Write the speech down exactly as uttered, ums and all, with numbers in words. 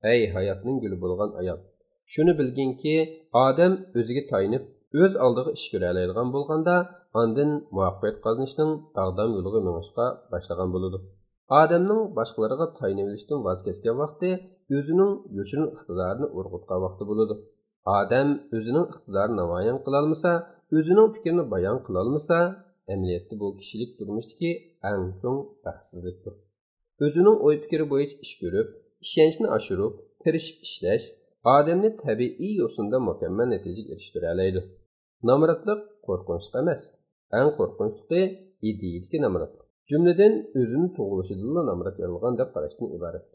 ئەي ھاياتنىڭ گۈلى بولغان ئايال! شۇنى بىلگىنكى، ئادەم ئۆزىگە تايىنىپ، ئۆز ئالدىغا ئىش كۆرەلەيدىغان بولغاندا، ئاندىن مۇۋەپپەقىيەت قازىنىشنىڭ داغدام يولىغا مېڭىشقا باشلىغان بولىدۇ. ئادەمنىڭ باشقىلارغا تايىنىۋېلىشتىن ۋاز كەچكەن ۋاقتى ئۆزىنىڭ يوشۇرۇن ئىقتىدارىنى ئۇرغۇتقان ۋاقتى بولىدۇ. ئادەم ئۆزىنىڭ ئىقتىدارىنى نامايان قىلالمىسا، ئۆزىنىڭ پىكرىنى بايان قىلالمىسا، ئەمەلىيەتتە بۇ كىشىلىك تۇرمۇشتىكى ئەڭ چوڭ بەختسىزلىكتۇر. ئۆزىنىڭ ئوي پىكرى بويىچە ئىش كۆرۈپ، ئىشەنچنى ئاشۇرۇپ، تىرىشىپ ئىشلەش ئادەمنى تەبىئىي يوسۇندا مۇكەممەل نەتىجىگە ئېرىشتۈرەلەيدۇ. نامراتلىق قورقۇنچلۇق ئەمەس. ئەڭ قورقۇنچلۇقى ئىدىيىدىكى نامراتلىق. جۈملىدىن ئۆزىنى تۇغۇلۇشىدىنلا نامرات يارالغان دەپ قاراشتىن ئىبارەت.